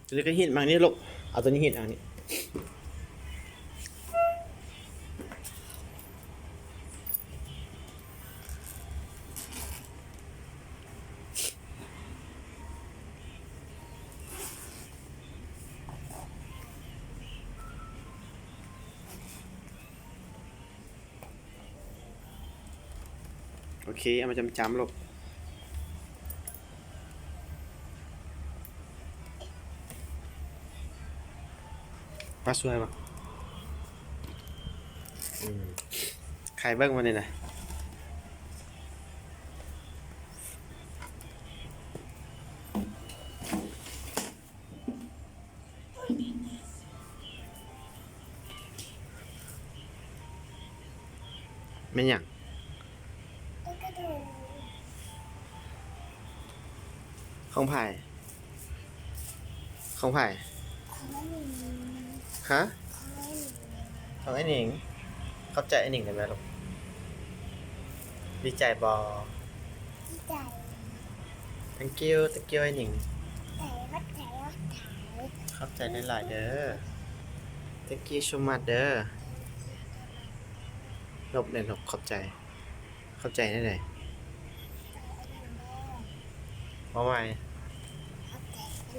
ຕົວນີ້ກໍຮີດມານີ້ລູກ ເອົາຕົວນີ້ຮີດເອົານີ້. ໂອເຄ ເອົາມາຈ້ຳໆ ລູກ. ປ້າຊ່ວຍບໍ່? ອືມ ໃຄເບິ່ງມານີ້ນະ. ແມ່ນຫຍັງ? ຂອງໃຜ? ຂອງໃຜ? ຮະ? ຂອງອ້າຍໜິງ. ຂອບໃຈອ້າຍໜິງໄດ້ໄໝລູກ? ດີໃຈບໍ່? ດີໃຈ. Thank you, thank you ອ້າຍໜິງ. ຂອບໃຈ ຂອບໃຈ ຂອບໃຈ. ຂອບໃຈຫຼາຍໆເດີ. Thank you so much ເດີ. ລົບແດ່ ລົບຂອບໃຈ. ຂອບໃຈແນວໃດ? ເວົ້າໃໝ່. ຂອບໃຈ.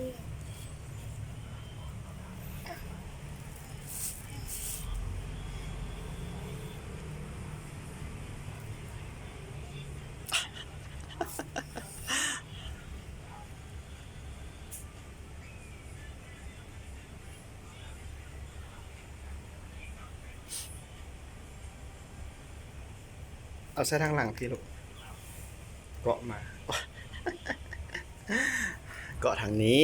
ເອົາໃສ່ທາງຫຼັງພີ້ລູກ. ເກາະມາ ເກາະທາງນີ້.